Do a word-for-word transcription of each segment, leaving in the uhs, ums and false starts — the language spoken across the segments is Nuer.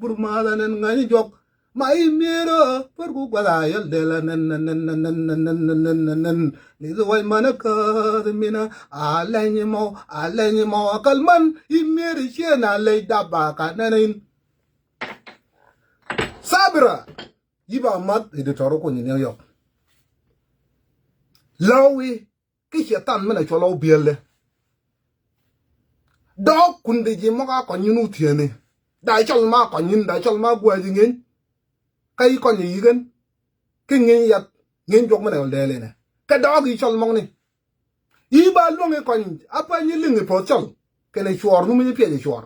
Bur ma̱a̱th anɛn ŋäny juɔk. Ma imierä pär ku gua̱th a yäl dɛl anɛn anɛn anɛn anɛn anɛn anɛn anɛn. Li̱th wac mänä käth minä a lɛny mɔ a lɛny mɔ a käl män. Imierä cieen a lɛc dap a ka nɛn in. Sabira. Yi ba math editor kuny in New York. Lawi ki Cɛytan min a cɔl ɔ biɛlɛ. Dɔɔk kun de ji̱ mɔk a kɔny in wuthieni. Da cɔl ma kɔny in da cɔl ma gua̱a̱c in ŋeny. Ka yi kɔny yi kɛn. Ki ŋeny yath ŋeny juɔk min a yɔl dɛɛl inɛ. Kɛ dɔɔk yi cɔl mɔkni. Yi ba luäŋ i kɔny a pa nyi liŋ i poth cɔl. Kɛnɛ cuɔɔr nu mi nyi piɛc i cuɔɔr.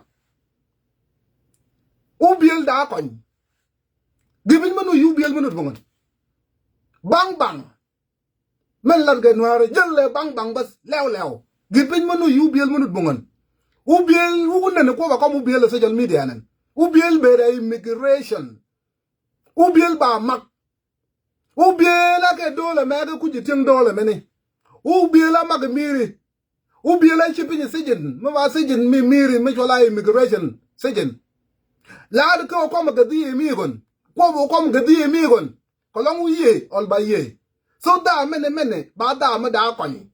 Wä biɛl da kɔny. Gi piny mɛ nu yi wä biɛl mɛ nu ti bä ŋän. Baŋ baŋ. Mɛn lat kɛ nuäärä jäl lɛ baŋ baŋ bäth lɛw lɛw. Gi piny mɛ nu yi wä biɛl mɛ nu ti bä ŋän. Wä biɛl wä ku nɛn kuɔp a kɔm wä biɛl ɛ social media nɛn. Wä biɛl bëë rɛ immigration. Wä biɛl ba mak. Wä biɛl a kɛ do̱l ɛmɛ kɛ kuc ɛ tieŋ do̱l ɛmɛni. Wä biɛl a mak ɛ mi̱i̱ri. Wä biɛl a ci piny ɛ sijin mi ba sijin mi mi̱i̱ri mi cuɔl a immigration sijin. Laat kɛ wä kɔm ɛ gɛ dhiee mi kɔn. Kuɔp wä kɔm gɛ dhiee mi kɔn. Kɛ lɔŋ wä yiee ɔl ba yiee. So dhaa mɛnɛ mɛnɛ ba dhaa mi daa kɔny.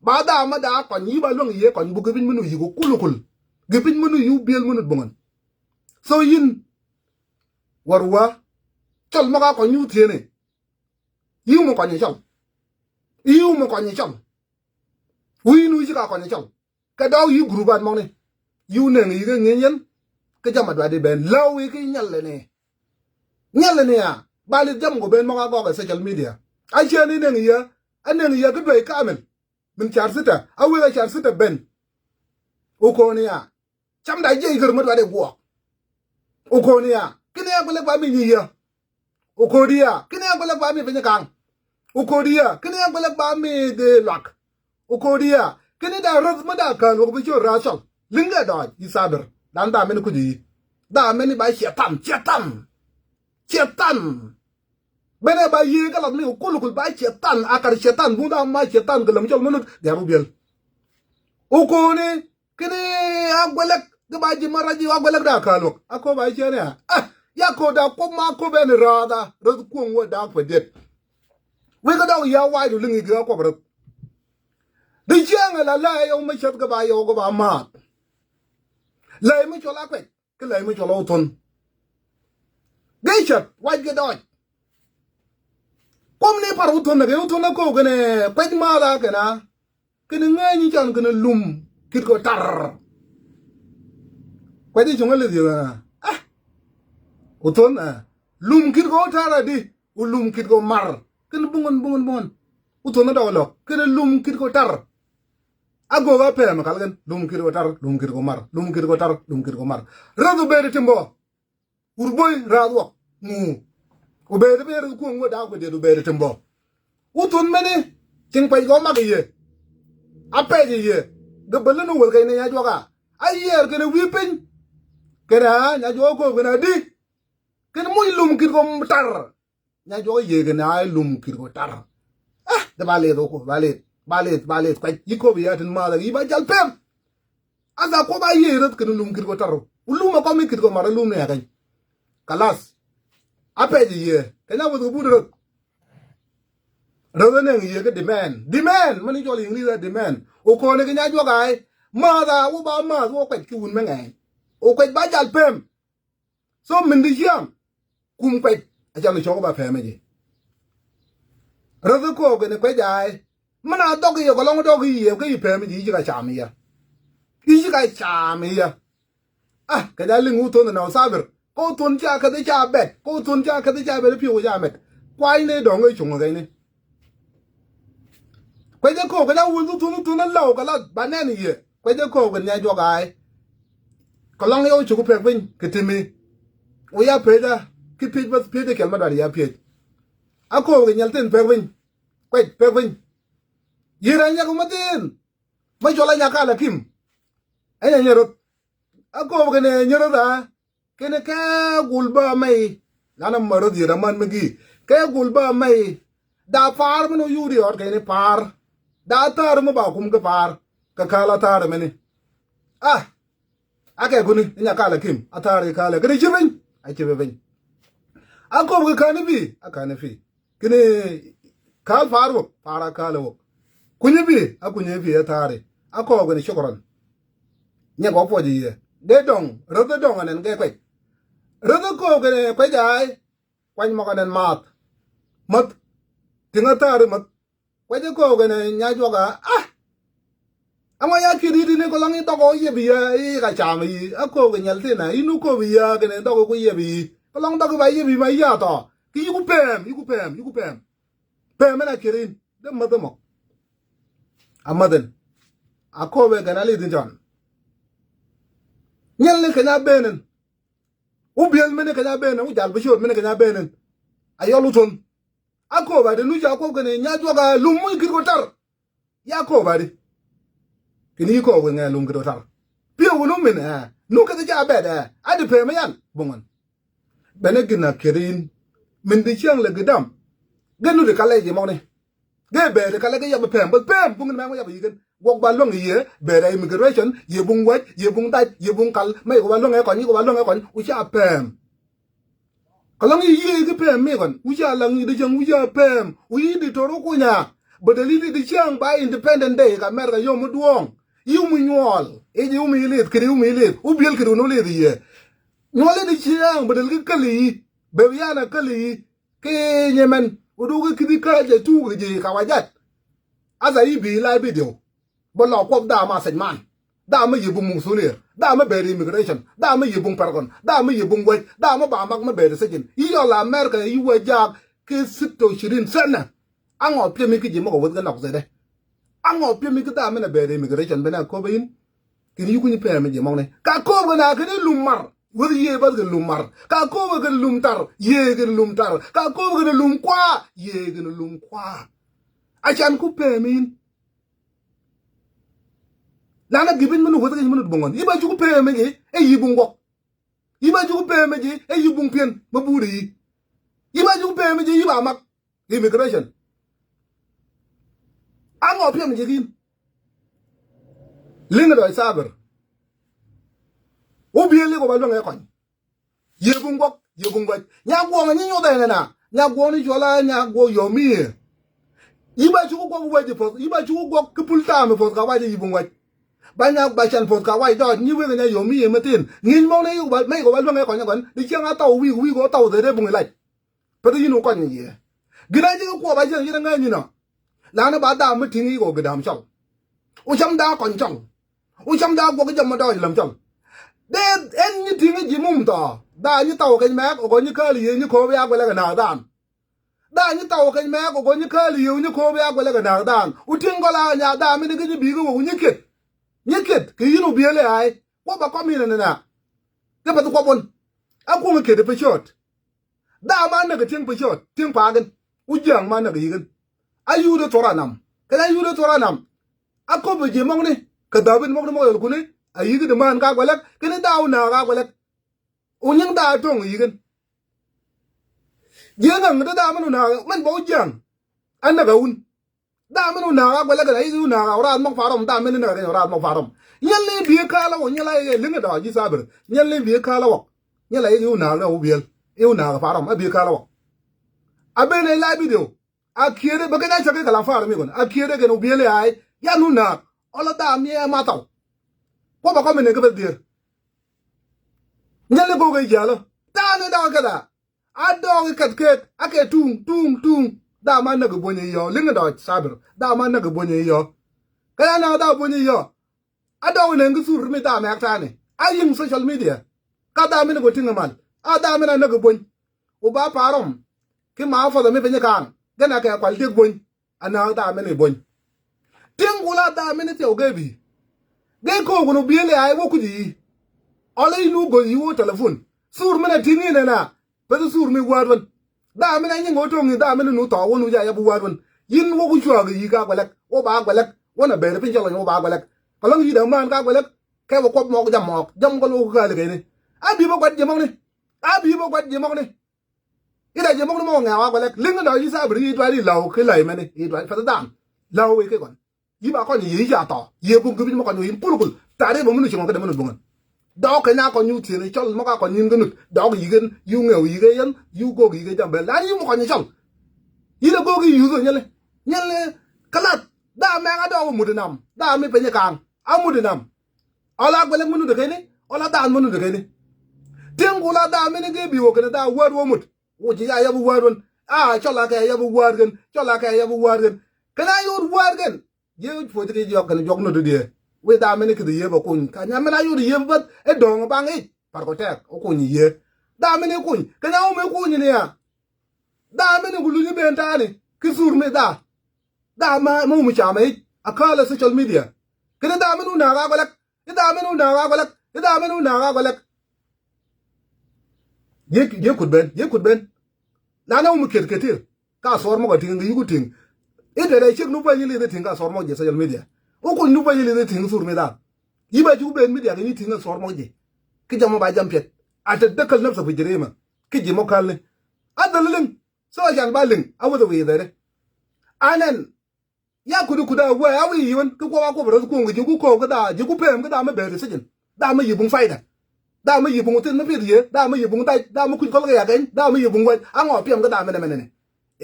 Ba dhaa mi daa kɔny yi ba luäŋ yiee kɔny bu gɛ piny mi nu yi kɛ kul kul. Gɛ piny mi nu yi wä biɛl mi nu buŋän. So yin Wär wä cɔl mɔ ka kɔny wuthieni. Yiw mɔ kɔny cɔl. Yiw mɔ kɔny cɔl. Wi̱i̱ nu ci ka kɔny cɔl. Kɛ dɔɔk yi̱ gurup an mɔkni. Yiw nɛŋ yi̱ kɛ ŋi̱enyɛn. Kɛ jam a duat i̱ ben läw i̱ ki nyɛl ni. Nyɛl ni a ba li̱th jam kɔ ben mɔk a gɔk ɛ social media. A ciɛ ni nɛŋ yi̱ a nɛŋ yi̱ a ki duec kamil. Min car sita a wek a car sita ben. Ukoni a Cam da jiɛc kär mi duat i̱ guɔk. Ukoni a kini a gulek ba mi nyi yia. Ukodi a kini a gulek ba mi piny kaŋ. Ukodi a kini a gulek ba mi de luak. Ukodi a kini da röth mi da kän wok bi ciö ra̱a̱ cɔl. Liŋ kɛ dɔɔc yi sabir dan da mini kuji yi. Da mini ba Cɛytan Cɛytan. Cɛytan. Benɛ ba yiëë kä lath mi kɛ kul kul ba Cɛytan a kar Cɛytan bunda ma Cɛytan kɛ läm cɔl mi lut diabu biɛl. Ukuni kini a guɛlɛk di ba ji̱ ma raji a guɛlɛk da kaluɔk a kop a ciɛni a. Ah, ya kop da kop ma kop ɛn raatha röth kuɔŋ wä da kuɛ diet. Wek kä dɔk ya wac du liŋ ikä kop röth. Di ciɛŋ la lɛ yɔw mi cɛth kɛ ba yɔw kɛ ba maath. Lɛ mi cɔl a kuɛc. Kä lɛy mi cɔl ɔ Uthon. Gecät wac kɛ dɔɔc. Kuɔm ni par Uthon nɛ kɛ Uthon nɛ kow kɛnɛ kuec math a kɛn a kɛnɛ ŋäny can kɛnɛ lum kit kɔ tar. Kuec i̱ cuŋ ɛ lith yɛ ɣän a. Ah. Uthon a lum kit kɔ tar a di. U lum kit kɔ mar kɛnɛ buŋän buŋän buŋän. Uthon ɛ dɔk lɔk kɛnɛ lum kit kɔ tar. A gök a pɛm kal kɛn lum kit kɔ tar lum kit kɔ mar lum kit kɔ tar lum kit kɔ mar. Rɛth u beri timbɔ. Wur boy rath wak ŋu. U beri ben rɛth kuɔŋ wä dak bɛ diet u beri timbɔ. Uthon mɛni. Ciŋ pɛc kɔ mak iye. A pɛc iye. Gɛ bä län u wël kɛn ni nya juɔk a. A yiɛɛr kɛn a wi̱i̱ piny. Kɛn a nya juɔk a kööp kɛn a di. Kɛn muc lum kit kɔ tar. Nya juɔk yiëë kɛ na ɛ lum kit kɔ tar. Ah, dee ba leth oko ba leth ba leth ba leth kuac yi kop ya tin math ak yi ba jal pem. Asa kop a yiëë röth kɛn lum kit kɔ tar. U lum a kɔm mi kit kɔ mar a lum ni a kɛny. Kalas. A pɛc yiëë kɛ nya weth kɛ but röth. Röth a nɛŋ yiëë kɛ demand demand mani cɔl English a demand. U kɔn kɛ nya juɔk a ɛ math a wä ba math wä kuac ki wun mɛ ŋɛny. U kuac ba jal pem. So min di ciaŋ kum kuec a can cɔk ba pɛmɛ ji̱. Räth kok in kuec ay min a dhɔk i̱ yɛ kɔlɔŋ dɔk i̱ yɛ kä i̱ pɛmɛ ji̱ i̱ ci ka cam i̱ yɛ. I̱ ci ka cam i̱ yɛ. Ah, kɛ ja liŋ Uthon in ɔ thabir kä Uthon ca käth i̱ ca bɛt kä Uthon ca käth i̱ ca bɛt i̱ pi̱w i̱ ca mɛt. Kuany ni dɔ̱ŋ i̱ cuŋ i̱ kɛn ni. Kuecä ko̱o̱k kɛ ca wul thu thun thun a law kɛ la ba nɛn yɛ kuecä ko̱o̱k kɛ nia juɔk ay. Kɛ lɔŋ yɛ wä cuk pek piny kɛ timi. Wä ya pecä ki piec bä piec kɛl ma dɔat ya piec. A ko̱o̱k kɛ nyɛl thin pek piny. Kuec pek piny. Yier a nyɛk ma thin. Ma cɔl a nya kal a kim. Ɛ nya nyɛ roth. A ko̱o̱k kɛ nɛ nyɛ roth a. Kɛnɛ kɛ gul bä mɛy. Lanɛ märä dhiet amän mi gi̱i̱ kɛ gul bä mɛy. Da pa̱a̱r mi ni yuri ɣɔt kɛn i̱ pa̱a̱r. Da thäär mi ba kum kä pa̱a̱r kɛ kal a thäär mɛni. A a kɛ kuni i̱ nya kal a kim a thäär i̱ kal a kɛnɛ ci piny. a ci bɛ piny. A kop kɛ ka̱n i̱ bi a ka̱n i̱ pi kini ka̱l pa̱a̱r wok pa̱a̱r a ka̱l i̱ wok. Kuny i̱ bi a kuny i̱ pi a tha̱a̱ri. A kop kini cukran. Nyɛ kɔ puɔc i̱ yɛ dee dɔŋ räth i̱ dɔŋ anɛn kɛ kuec. Räth i̱ kop kini kuec a̱a̱ kuany mɔk anɛn maath. Mäth tiŋ a tha̱a̱ri mäth. Kuecä köök kɛnɛ nya juɔk a a. Ɛŋɔ ya kiɛt i̱ ti̱ni kɛ lɔŋ i̱ dhɔk ɔ yiɛp i̱ yɛ i̱ ka cam i̱ a köök kɛ nyɛl thi̱n a i̱ nu köök i̱ yɛ kɛnɛ dhɔk i̱ ku yiɛp i̱ kɛ lɔŋ dhɔk i̱ ba yiɛp i̱ ma i̱ a thɔ. Kɛ yi̱ ku pɛɛm yi̱ ku pɛɛm yi̱ ku pɛɛm. Pɛɛm ɛn a kiɛt in dee mäth ɛmɔ. A mäth ɛn a köök ɛ kɛn a li̱th in cɔn. Nyɛl ni kɛ nya ben ɛn. Wu biɛl mini kɛ nya ben ɛn wu jal bi ciöt mini kɛ nya ben ɛn. A yɔl wu tuɔ̱n. A kööbä ti nu ca kuɔp kɛn nya juɔk a lum muc kit ku tar. Ya kööbä ti kɛn yi kööb kɛ ŋɛ lum kit ku tar. Piɛw kɛ nu min ɛ nu kɛ ti ca bɛt ɛ a ti pɛmɛ yan buŋän. Bɛn ɛ gin a kɛt in min ti cieŋ lɛ gidam. Gɛ nu ti ka lɛ ji̱ mɔkni. Gɛ bɛɛri ka lɛ gɛ yap pɛm bä pɛm buŋän mɛ ŋu yap yi̱ kɛn. Guɔk ba luäŋ i̱ yɛ bɛɛrɛ immigration yɛ buŋ wac yɛ buŋ dac yɛ buŋ kal mɛ yɛ kɔ ba luäŋ ɛ kɔny yɛ kɔ ba luäŋ ɛ kɔny wu ca pɛm. Kɛ lɔŋ i̱ yiëë ki pɛm mi kɔn wi̱c a laŋ i̱ di cäŋ wi̱c a pɛm wi̱c i̱ di to̱r wä kunya. Bä dee li̱t i̱ di cäŋ ba independent day ka America yom mi duɔ̱ɔ̱ŋ. I̱ wumi nyuɔɔl i̱ ji̱ wumi i̱ li̱th kiri wumi i̱ li̱th wu biël kiri wuni wä li̱th i̱ yiëë. Nyuɔl i̱ di cäŋ bä dee li̱t käl i̱ bɛ bi yan a käl i̱ ki nyɛ mɛn wä duuki ki̱thi kä jɛ tuuk i̱ ji̱ ka wa jat. Asa i̱ bi la video. Bä lɔ kuɔp dhamä sɛc man. Dhamä yɛ buŋ musulia dhamä bɛɛri immigration dhamä yɛ buŋ pɛrkɔn dhamä yɛ buŋ wec dhamä ba mak mä bɛɛri sijin i̱ yɔl America i̱ wec jaak. Kɛ sitto shirin sɛnɛ. Aŋɔ piɛmi ki ji̱ mɔkɔ weth kɛ nɔk zedɛ. Aŋɔ piɛmi ki dhamä nɛ bɛɛri immigration ben a köpɛ in. Kini yi kuny pɛɛmɛ ji̱ mɔkni ka köp kɛ na kini lum mar. Weth yiëë bäth kɛ lum mar ka köp kɛ lum tar yiëë kɛ lum tar ka köp kɛ lum kuaa yiëë kɛ lum kuaa. A can ku pɛɛmɛ in. Lanɛ gipin mi nu weth kec mi nu buŋ ɣɔn i̱ ba cuk pee mi ji̱ ɛ yi̱ buŋ guɔk. I̱ ba cuk pee mi ji̱ ɛ yi̱ buŋ piɛn mi buuri yi̱. I̱ ba cuk pee mi ji̱ i̱ ba mak immigration. Aŋɔ piɛm ji̱ ki̱n. Liŋ dɔc thabir. Wu biël i̱ kɔ ba luäŋ ɛ kɔny. Yiëë buŋ guɔk yiëë buŋ guɔk nya guɔk ni nyuɔth ɛn ɛna nya guɔk ni cuɔl a nya guɔk yɔmiɛ. Yi ba cuk guɔk wec ipuɔth yi ba cuk guɔk ki pul taam ipuɔth ka wac i̱ yi buŋ wec. Ba nya ba can puɔth ka wac dɔɔc nyi wek nya yɔmiɛ mɛ thin ŋi̱ny mɔk ni yuk ba mɛ yuk ba luäŋ ɛ kɔny ɛ kɔn di cieŋ a thaw wi̱i̱ wi̱i̱ kɔ thaw dhɛt ɛ buŋ ilac. Päth yin wä kɔny ni yiëë. Gin a ji̱ kɛ kuɔp a cieŋ yit ɛ ŋäny inɔ. Lani ba dam mi ti̱ŋ i̱ kɔ gidam cɔl. Wä cam da kɔny cɔl. Wä cam da guɔk jam ma dɔɔc lam cɔl. Dee ɛn nyi ti̱ŋ i̱ ji̱ mum thɔ da nyi thaw keny mɛk ɔ gɔ nyi kääl yiëë nyi ko̱o̱p ya guɛlɛ kɛ naak daan. Da nyi thaw keny mɛk ɔ gɔ nyi kääl yiëë nyi ko̱o̱p ya guɛlɛ kɛ naak daan wä ti̱ŋ gɔl a nyaak daan mi ni kä nyi bi̱i̱ kä wä wä nyi kiet. Nyi kiet kɛ yin wä biëël i̱ a̱a̱y kuɔp a kɔm in ɛn ɛna. Kɛ pɛth kuɔp wän. A kuɔŋ i̱ kiet i̱ pɛ ciööt. Dhamä näk ɛ tieŋ pä ciöt tieŋ pa̱a̱k in. Wä jiääŋ ma näk ɛ yi̱k in. A yuut ɛ thor anam kɛn a yuut ɛ thor anam. A köp ɛ ji̱ mɔkni kɛ dhäp in mɔkni mɔk yɔl kuni. A yi̱k in dämään ka guɛlɛk kɛn in daw nääk a guɛlɛk. Wä nyiŋ daw to̱ŋ ɛ yi̱k in. Jiääŋ ɛŋ dee dhamä nu nääk mɛn bä wä jiääŋ. A näk ɛ wun. Dhamä ni wä nääk a guɛlɛ kɛn a i̱ wä nääk a wä rath mɔk pa̱a̱r rɔm dhamä ni näk a kɛn wä rath mɔk pa̱a̱r rɔm. Nyɛl ni bi̱i̱ ka̱a̱l a wä nyɛl a i̱ liŋ dɔ̱a̱c ji̱ thabir nyɛl ni bi̱i̱ ka̱a̱l a wä. Nyɛl a i̱ wä nääk a wä biɛl i̱ wä nääk a pa̱a̱r rɔm a bi̱i̱ ka̱a̱l a wä. A ben a i̱ la bidio. A kiɛt bä kɛn a cäk i̱ kɛ la pa̱a̱r mi kɔn a kiɛt kɛn wä biɛl i̱ a i̱ yan wä nääk. Ɔlɔ dham yɛ ma thaw. Kuɔ bä kɔm in in kä beth dier. Nyɛl ni go̱o̱k i̱ jiälä ta̱a̱ ni da̱a̱ kɛ dha̱a̱. A dɔɔk i̱ kɛth keek a kɛ tuŋ tuŋ tuŋ. Dhamä näk i̱ buɔ̱ny i̱ yɔ̱ liŋ i̱ dɔɔc thabir dhamä näk i̱ buɔ̱ny i̱ yɔ̱. Kɛ ya näk dhamä buɔ̱ny i̱ yɔ̱. A dɔɔk i̱ nɛŋ kä thur mi dhamä ɛk ta̱a̱ni a yi̱ŋ social media. Ka dhamä ni kɔ tiŋ i̱ mal a dhamä ni a näk i̱ buɔ̱ny. Wä ba pa̱a̱r rɔm ki ma fuɔth ami piny i̱ kaaŋ gɛn a kɛ kual tiek buɔ̱ny. A nääk dhamä ni buɔ̱ny. Tiɛŋ ku la dhamä ni thiɛw gee bi̱i̱. Gee ko̱o̱k kun wä biëël i̱ a i̱ wä kuc i̱ yi̱. Ɔlɛ i̱ nu go̱th i̱ wä telefon. Thur mi nɛ ti̱ŋ i̱ nɛn a peth thur mi wäät wän. Dhamä ni a nyiŋ wä to̱ŋ i̱ dhamä ni nu thɔɔk wä nu ca yap wä wäät wän. Yi̱n wä ku cuaak i̱ yi̱ ka guɛlɛk wä ba guɛlɛk wä nɛ ber piny cä lɔny wä ba guɛlɛk. Kɛ lɔ̱ŋ yi̱t a mään ka guɛlɛk. Kɛ wä kuɔp mɔɔk jam mɔɔk jam kɛ lo̱k kääli kɛni. A bi̱i̱ bä gua̱t ji̱ mɔkni. A bi̱i̱ bä gua̱t ji̱ mɔkni. Ila jɛ mɔk ni mɔk ŋɛ̈ɛ̈ wa guɛlɛk liŋ ni dɔ̱ ji̱ thabir i̱ tua̱r i̱ la̱w ki la̱y mɛni i̱ tua̱r fɛth dhan. La̱w wee kɛ kɔn. Yi̱ ba kɔn yɛ i̱ ca thɔ yɛ buk gibin mɔ kɔn yɛ in pul kul. Ta̱r i̱ bä munu ci ŋɔn kä dee munu buŋän. Dɔɔk kɛ nya kɔn yu thieni cɔl mɔ ka kɔn nyin kä nut. Dɔɔk yiken yu ŋɛw yike yɛn yu gok yike jam bɛl. Lan yu mɔ kɔn cɔl. Yile gok yi yuth nyɛlɛ. Nyɛlɛ kalat. Da mɛŋ a dɔɔk mut nam. Da mi peny kaŋ. A mut nam. Ɔla gbɛlɛk munu de keni. Ɔla daan munu de keni. Tiŋ ku la da mini ge bi wä keni da word wä mut. Wä ji̱ ya yɛ bi word wän. A cɔl a kɛ yɛ bi word kɛn. Cɔl a kɛ yɛ bi word kɛn. Kɛn a yot word kɛn. Jiɛ puɔth ti jiɔk kɛn juɔk nɔ dudie. Wi̱i̱ dhamini kithi yiëë bä kuny ka nyam min a yot yiëë bä ɛ dɔ̱ŋ baŋ ic. Par kɔ tɛk ɔ kuny yiëë. Dhamini kuny kɛ nyam wumi kuny ni ya. Dhamini ku luny iben ta̱a̱ni ki thur mi dha. Dhamini wumi cam ic a käl ɛ social media. Kini dhamini wun naak a gɔlɛk. Idhamini wun naak a gɔlɛk. Idhamini wun naak a gɔlɛk. Jiɛ kut ben jiɛ kut ben. Lan ɛ wumi kiet ketir. Ka suɔr mɔk a tiŋ kɛ yuku tiŋ. I̱ tɛrɛ ciek nu bäny ilith i̱ tiŋ ka suɔr mɔk ji̱ social media. Wä kuny nu bäny ilith i̱ tiŋ thur mi dhan. Yi ba cuk ben media kɛ nyi tiŋ kɛ suɔr mɔk ji̱. Ki jam mɔ ba jam piɛt. A te däkäl näpsä pi ji̱ rimä. Ki ji̱ mɔ kälni. A dhäl liŋ. So a can ba liŋ a wäth a wi̱i̱ dhɛri. Anɛn. Ya kudi kudi a wee a wi̱i̱ yiwen ki kuɔk a kuɔp röth kuɔŋ kɛ ji̱ ku ko̱o̱k kɛ dhaa ji̱ ku pem kɛ dhaa mi beri sijin. Dhaa mi yibuŋ faida. Dhaa mi yibuŋ thin mi pit ye dhaa mi yibuŋ dac dhaa mi kuc kɔl kɛ ya gɛny dhaa mi yibuŋ wec a ŋɔ piɛm kɛ dhaa mi nɛmɛ nɛnɛ.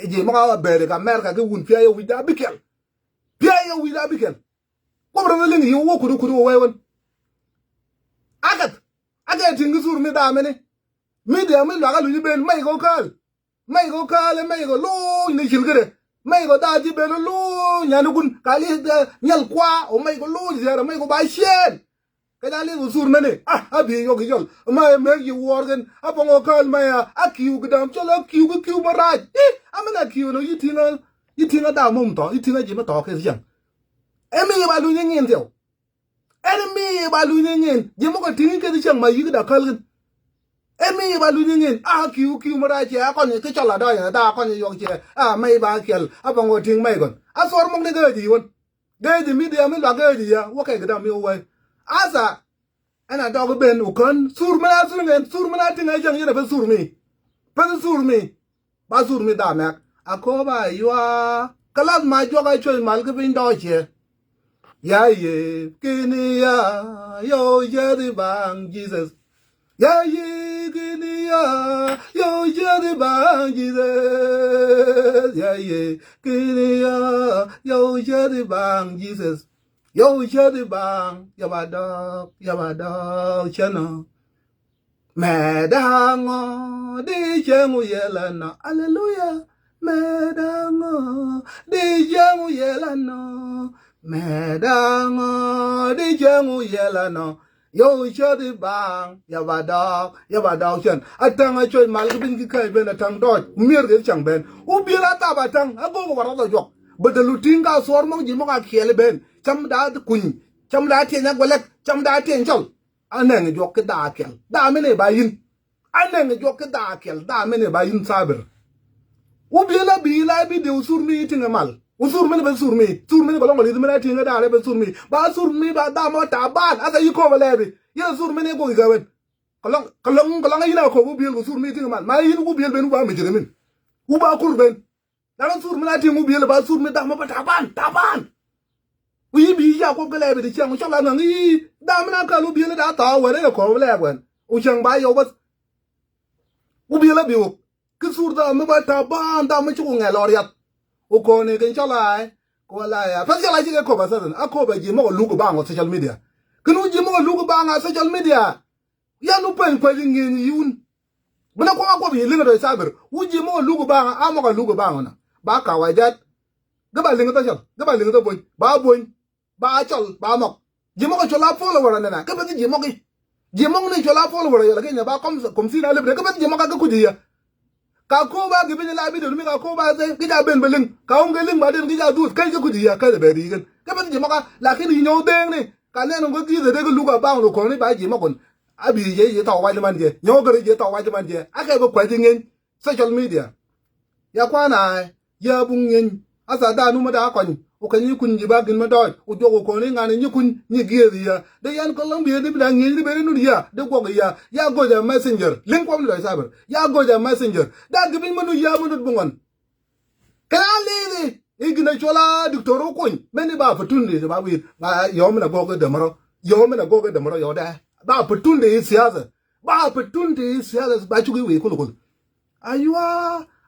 I̱ ji̱ mɔk a beri kɛ Amerika kɛ wun pia̱a̱c a wi̱c dhaa bi kɛl. Pia̱a̱c a wi̱c dhaa bi kɛl. Kuɔp rɛ liŋ yiw wä kudu kudu wä wɛy wän. Akɛth. Akɛ ti̱ŋ ki thur mi dhaa mini. Mi diɛ mi luak a luny ben mɛy kɛ wä kääl. Mɛy kɛ wä kääl mɛy kɛ lo̱o̱ny ni cil kädɛ. Mɛy kɛ dhaa ji̱ ben lo̱o̱ny nyani kun ka li̱th nyɛl kua wä mɛy kɛ lo̱o̱ny ziarɛ mɛy kɛ ba ciɛɛn. Kɛ ca liŋ wä thur mɛni a a bi yɔk i̱ cɔl ma ɛ mɛk yi wuɔɔr kɛn a pɔŋ wä kääl ma ya a kiw ki dam cɔl a kiw ki kiw ma rac i̱ a mɛn a kiw nɔ yi tiŋä yi tiŋä dam mum thɔ yi tiŋä ji̱ mi thɔ kɛ thiaŋ. Ɛ mi yi ba luny iŋin thiɛw. Ɛn mi yi ba luny iŋin ji̱ mɔk a tiŋ iŋ kɛ thiaŋ ma yi ki da käl kɛn. Ɛ mi yi ba luny iŋin a kiw kiw ma rac cɛ a kɔny ki cɔl a dɔɔc a da a kɔny yɔk cɛ a mɛy ba kiɛl a pɔŋ wä tiŋ mɛy kɔn a thuɔr mɔk ni gääc yi wän. Gee ji̱ mi diɛ mi luak gee ji̱ ya wä kɛ gidam mi wä wai. Asa ɛn a dɔk ben wä kän thur mi na thur ŋɛn thur mi na tiŋ a jäŋ yɛn a peth thur mi. Peth thur mi. Ba thur mi dhamɛk a ko̱o̱p a yua. Kä lath ma juɔk a cuec mal kä piny dɔɔc ciɛ. Ya ye kini ya yow jäthi baŋ Jesus. Ya yi kini ya yow jäthi baŋ Jesus. Ya yi kini ya yow jäthi baŋ Jesus. Yow jäthi baŋ ya ba dɔk ya ba dɔk cɛnɔ. Mɛ daŋɔ di cɛŋ u yɛlɛ nɔ. Aleluya. Mɛ daŋɔ di cɛŋ u yɛlɛ nɔ. Mɛ daŋɔ di cɛŋ u yɛlɛ nɔ. Yow cäth i̱ baaŋ ya ba dɔɔk ya ba dɔɔk cän. A täŋ a cuec mal kä biny ki käc ben a täŋ dɔɔc mier kɛ caŋ ben. Wä biel a thap a täŋ a go̱o̱k a warɔth a juɔk. Bä däl wä ti̱ŋ ka thuɔɔr mɔk ji̱ mɔk a kiɛl i̱ ben cam daa kuny. Cam daa tiɛny a guɛlɛk cam daa tiɛny cɔl. A nɛŋ juɔk ki daa kiɛl daa mi ni ba yi̱n. A nɛŋ juɔk ki daa kiɛl daa mi ni ba yi̱n thabir. Wä biel a bi̱i̱ la bi diw thur mi i̱ tiŋ ɛ mal. Wä thur mi ni ben thur mi thur mi ni bɛ lɔŋ a li̱th mi na tiŋ ɛ da̱a̱r ɛ ben thur mi ba thur mi ba dhamɔ ta̱a̱ ban a thɛ yi ko̱o̱p ɛ lɛɛpi. Yɛ thur mi ni guɔk i̱ gäwen. Kɛ lɔŋ kɛ lɔŋ kɛ lɔŋ a yin a ko̱o̱p wä biel kɛ thur mi i̱ tiŋ ɛ mal ma yin wä biel ben wä ba mi ji̱ kɛ min. Wä ba kur ben. Dhamɔ thur mi na tiŋ wä biɛl ba thur mi dhamɔ ba taban taban. Wi̱i̱ bi ya kuɔp kɛ lɛɛp i̱ ti cäŋ cɔl a ŋäŋ i̱ dhamɔ na kal wä biɛl da thaw wɛn i̱ kɔn wä lɛɛp wɛn wä cäŋ ba yɔw bäth. Wä biɛl a bi wä ki thur dhamɔ ba taban dhamɔ ci wä ŋɛl ɔ riath. Wä kɔn i̱ kɛn cɔl a i̱ kɛ wä la ya pɛth cɔl a ci kɛ kɔp a thäthin a kɔp a ji̱ mɔk a luk i̱ baŋ wä social media. Kä nu ji̱ mɔk a luk i̱ baŋ a social media. Yan wä pɛny kuɛc i̱ ŋi̱eeny i̱ wun. Bi na kuɔk a kuɔp i̱ liŋ a tɔc thabir wä ji̱ mɔk a luk i̱ baŋ a mɔk a luk i̱ baŋ wä na ba ka wa jat. Gä ba liŋ i̱ thä cɔl gä ba liŋ i̱ thä buny ba buny. Ba cɔl ba mɔk ji̱ mɔk a cɔl a follower a nɛna kä beth ji̱ mɔk i̱. Ji̱ mɔk ni cɔl a follower a yɔl a keny na ba kɔm kɔm thin a lip de kä beth ji̱ mɔk a kä kuc i̱ yɛ. Ka ko̱o̱p a gɛ piny la bidon mi ka ko̱o̱p a thɛ gi̱c a ben bɛ liŋ ka wun kɛ liŋ ba den gi̱c a dhuth käc kä kuc i̱ yɛ käc a bɛ ri̱i̱k in kä beth ji̱ mɔk a lakin i̱ nyɔw dheeŋni. Ka nɛn ŋuɔ̱t gi̱i̱th ɛ dee kɛ luk a baŋ luk kɔn i̱ ba ji̱ mɔk in. A bi jɛ ji̱ thɔk wac man jɛ nyɔk kɛ ri ji̱ thɔk wac man jɛ a kɛ bi kua̱c i̱ ŋeny. Social media. Ya kuan a ya buŋ ŋeny. A tha̱a̱ da̱a̱ nu mä da̱a̱ kɔny wä kɛ nyi kun ji̱ ba gin mä dɔɔc wä juɔk wä kɔn i̱ ŋa̱n i̱ nyi kun nyi gi̱eeth i̱ ya dee yan kɔn lɔ̱ŋ bi ɛ dee bi da̱a̱ ŋeny di ben i̱ nun ya dee guɔk i̱ ya ya go̱c a messenger liŋ kuɔm ni dɔc thabir ya go̱c a messenger. Da̱a̱ gi piny mä nu ya mä nut bi ŋuan. Kɛ la lithi i̱ gin a cuɔl a diktor wä kuny mɛn i̱ ba opportunity ba wi̱i̱ ba yɔm min a gɔk i̱ dämärɔ. Yɔm min a gɔk i̱ dämärɔ yɔdɛ. ba opportunity i̱ siasa. Ba opportunity i̱ siasa ba cuk i̱ wee kul kul. Aywa,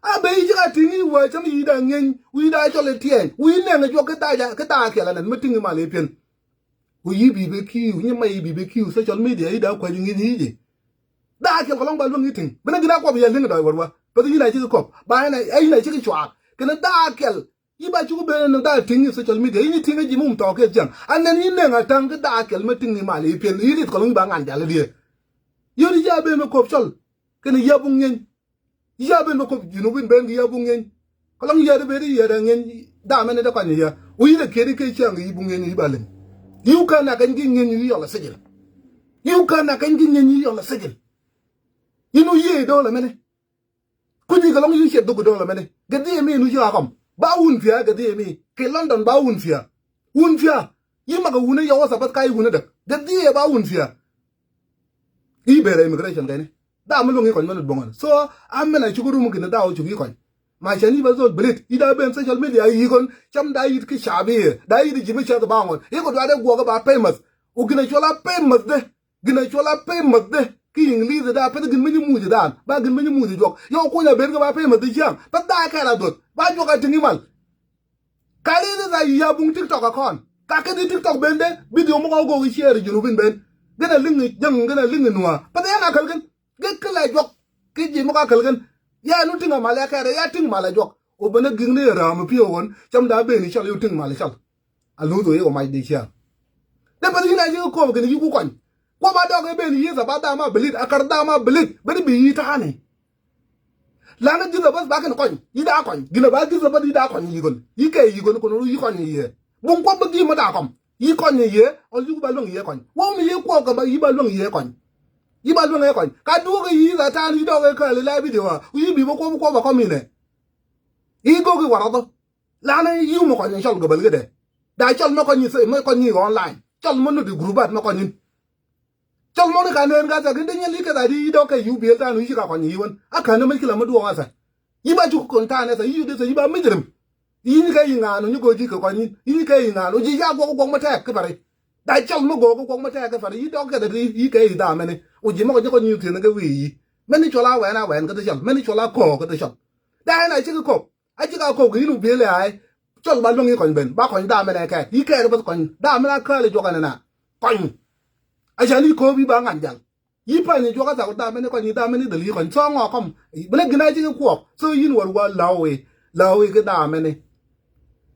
a ben i̱ cik a ti̱ŋ i̱ wee cäm i̱ yi̱ da ŋeny wi̱i̱ da cɔl i̱ tiɛɛny wi̱i̱ nɛŋ i̱ juɔk kä da kiɛl anɛn mi ti̱ŋ i̱ mal i̱ piɛn. Ku yi̱ bi bi kiu nyi ma yi̱ bi bi kiu social media i̱ da kua̱c i̱ ŋeny i̱ ji̱. Da kiɛl kɔlɔŋ ba luäŋ i̱ ti̱ŋ bi na gi̱n a kuɔp yɛl li̱ŋ dɔɔc wär wä. Bäth i̱ yi̱n a cik i̱ kɔp ba ɛn a yi̱n a cik i̱ cuaak kɛn da kiɛl. I̱ ba cuk ben ni da ti̱ŋ i̱ social media i̱ nyi ti̱ŋ i̱ ji̱ mum tɔɔk kɛ jiäŋ. Anɛn i̱ nɛŋ a ta̱ŋ kä da kiɛl mi ti̱ŋ i̱ mal i̱ piɛn i̱ rit kɔlɔŋ i̱ ba ŋan jal i̱ diee. Yön i̱ jaa ben mi kop cɔl kɛn i̱ yia buŋ ŋeny. Yia ben mi kop Junubin ben kɛ yia buŋ ŋeny. Kɔlɔŋ yia di ben i̱ yia da ŋeny. Da mɛn i̱ da kɔny i̱ yia wi̱i̱ da kiɛt i̱ kɛ ciaŋ i̱ buŋ ŋeny i̱ ba liŋ. I̱ wä kän a kɛny ki ŋeny i̱ yɔl a sijil. I̱ wä kän a kɛny ki ŋeny i̱ yɔl a sijil. I̱ nu yie i̱ do̱l a mɛn i̱ kuc i̱ kɛ lɔŋ i̱ ciɛ dhuk i̱ do̱l a mɛn i̱ gɛ dhiee mi nu ci a kɔm ba wun thia gɛ dhiee mi kɛ London ba wun thia. Wun thia. I̱ makɛ wun i̱ yɔwä thabath ka i̱ wun i̱ däk gɛ dhiee ba wun thia. I̱ bɛɛrɛ immigration kɛn i̱ da mi luŋ i̱ kɔny mɛn i̱ boŋän so a mɛn a cuk rum kɛn i̱ da wä cuk i̱ kɔny. Ma cɛn i̱ ba zol belit i̱ da ben social media i̱ kɔn cam da yit ki shabi i̱ da yit i̱ ji̱ mi cɛth ba ŋɔn i̱ kɔ duat i̱ guɔk i̱ ba famous. Wä gin a cuɔl a famous dee. Gin a cuɔl a famous dee ki English da peth gin mi nyi muc dan ba gin mi nyi muc juɔk yɔ kuny a ben kɛ ba famous dee ciaŋ peth da kɛɛl a duɔth ba juɔk a ti̱ŋ i̱ mal. Ka li̱th i̱ tha yia buŋ TikTok a kɔn ka keth i̱ TikTok ben dee video muk a go̱o̱k i̱ share Junubin ben. Gin a liŋ i̱ jäŋ gin a liŋ i̱ nuaa peth yɛn a käl kɛn. Gek kä la juɔk ki ji̱ muk a käl kɛn. Ya nu ti̱ŋ a mal ya kɛɛr ya ti̱ŋ mal a juɔk. Wä ben a gi̱ŋ ni ram i̱ pi̱w ɣän cam da ben i̱ cɔl i̱ ti̱ŋ mal i̱ cɔl. A luth wee kɔ mac di ciaŋ. Dee peth yi̱n a yi̱ kɛ kop kɛn yi̱ ku kɔny. Kuɔp a dɔk i̱ ben yi̱ thabath dam a belit a kär dam a belit ben i̱ bi yi̱ ta̱a̱ni. La̱ŋä gi̱th a bäth ba kɛn kɔny yi̱ da kɔny gi̱n a ba gi̱th a bäth yi̱ da kɔny yi̱ kɔn yi̱ kɛ yi̱ kɔn kɔn yi̱ kɔny yi̱ yɛ. Buŋ kuɔp bä gi̱i̱ mä da kɔm yi̱ kɔny yi̱ yɛ ɔ yi̱ ku ba luäŋ yi̱ yɛ kɔny wä mi yi̱ kuɔp kɛ ba yi̱ ba luäŋ yi̱ yɛ kɔny. Yi̱ ba luäŋ yɛ kɔny ka duɔ̱k i̱ yi̱ tha ta̱a̱n yi̱ dɔk i̱ kääl i̱ la video a wi̱i̱ bi bä kuɔp kuɔp a kɔm inɛ. I̱ go̱k i̱ waräth ɔ. Lanɛ yiw mi kɔny in cɔl gabal kädɛ. Da cɔl mi kɔny in mi kɔny in online cɔl mi nut i̱ grubat mi kɔny in. Cɔl mɔni ka neen ka thak in dee nyɛl i̱ kɛ tha di i̱ dɔk kɛ yiw biël than wi̱ci ka kɔny i̱ wän a kän in mi ci la mi duɔɔk a thak. I̱ ba cuk kɔn than ɛ thak i̱ yut i̱ thak i̱ ba mi jirim. I̱ nyi kɛ i̱ ŋaan wä nyi go̱o̱c i̱ kɛ kɔny in i̱ nyi kɛ i̱ ŋaan wä ji̱ ca guɔk guɔk mi tɛɛk kä pari. Da cɔl mi go̱o̱k guɔk mi tɛɛk kä pari i̱ dɔk kɛ tha di i̱ kɛ i̱ dhamɛni wä ji̱ mi kɔny in kɔny in thi̱n kɛ wi̱i̱ i̱. Mɛni cɔl a wɛn a wɛn kä thak cɔl mɛni cɔl a kɔɔk kä thak cɔl. Da ɛn a cik i̱ kɔp. A cik a kɔp kɛ yin wä biël ɛ ay. Cɔl ba luäŋ i̱ kɔny ben ba kɔny dhamɛn ɛ kɛɛk i̱ kɛɛk bäth kɔny dhamɛn a kääl i̱ juɔk ɛn ɛna. Kɔny. A cän i̱ ko̱o̱p i̱ ba ŋa̱n jal. I̱ pa̱ny i̱ juɔk a thak dhamɛn i̱ kɔny i̱ dhamɛn i̱ dhäl i̱ kɔny thɔɔŋ ɔ kɔm. Bi nɛ gi̱n a cik i̱ kuɔɔk so i̱ yin wär wa la̱w i̱ la̱w i̱ ki dhamɛn i̱.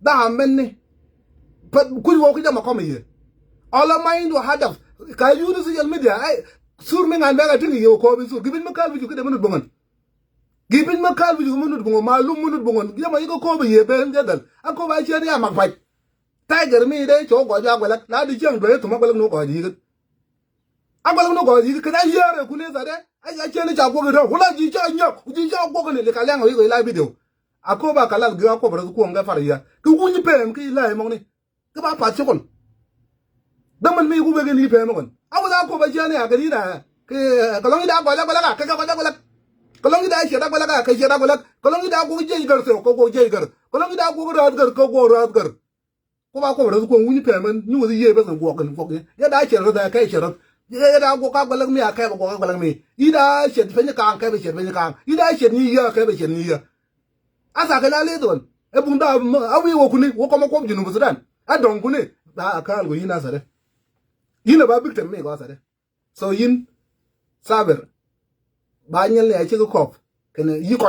Dhamɛn i̱. Pät kuc wä ki jam a kɔm i̱ yie. Ɔlɔ ma in du hadaf. Ka yun i̱ social media. Ay. Sur mi ŋa̱n bɛk a ti̱ŋ i̱ yie wä ko̱o̱p i̱ sur gi̱ bi̱n mi kääl bi cu ki dee mi nut boŋän. Gi̱ piny mä kal wi̱c kɛ mä nut buŋɔ ma lum mä nut buŋɔ gi̱ ma yikɛ ko̱o̱p yɛ ben jɛ dhɛl a ko̱o̱p a ciɛt ya mak pac. Tiger mi dee cɔw gɔc a guɛlɛk la di cieŋ duee thum a guɛlɛk ni wä gɔc yikɛ. A guɛlɛk ni wä gɔc yikɛ kɛ na yiɛɛr ɛ kun i̱ thadɛ a ciɛn i̱ ca guɔk i̱ rɛw wula ji̱ ca nyɔk ji̱ ca guɔk ni li ka lɛŋ a wikɛ ila video. A ko̱o̱p a ka lal gi̱ a kuɔp rɛth kuɔŋ kɛ far yia kɛ wuny pɛɛm ki ila imɔkni. Kä ba path cokol. Dämän mi ku wek in i̱ pɛmɛ kɔn a wä tha kop a jiani a kɛ ni na. Kɛ lɔŋ i̱ da gɔl a gɔl a ka kɛ kɛ gɔl a gɔl a. Kɛ lɔŋ i̱ da ciɛt a gɔl a ka kɛ ciɛt a gɔl a. Kɛ lɔŋ i̱ da guɔk jiɛc gär thɛw kɛ guɔk jiɛc gär. Kɛ lɔŋ i̱ da guɔk rath gär kɛ guɔk rath gär. Ku ba kop rath kuɔŋ wuni pɛmɛ ni wä thi yiëë beth kɛ guɔk kɛn guɔk yɛ da ciɛt rath a kɛ ciɛt rath. Yɛ da guɔk a gɔl a mi a kɛ bɛ guɔk a gɔl a mi i̱ da ciɛt peny kaŋ kɛ bɛ ciɛt peny kaŋ i̱ da ciɛt ni yia kɛ bɛ ciɛt ni yia. A thakä la lith ɣän ɛ buŋ da a wi̱i̱ wä kuni wä kɔmä kuɔp Junub Sudan. A dɔ̱ŋ kuni ba a kääl kɔ yi̱n a thädɛ. Yi̱n a ba bik tɛm mi kɔ a thädɛ. So yi̱n thabir ba nyɛl ni a cik kɔp kɛn yi̱ kɔn.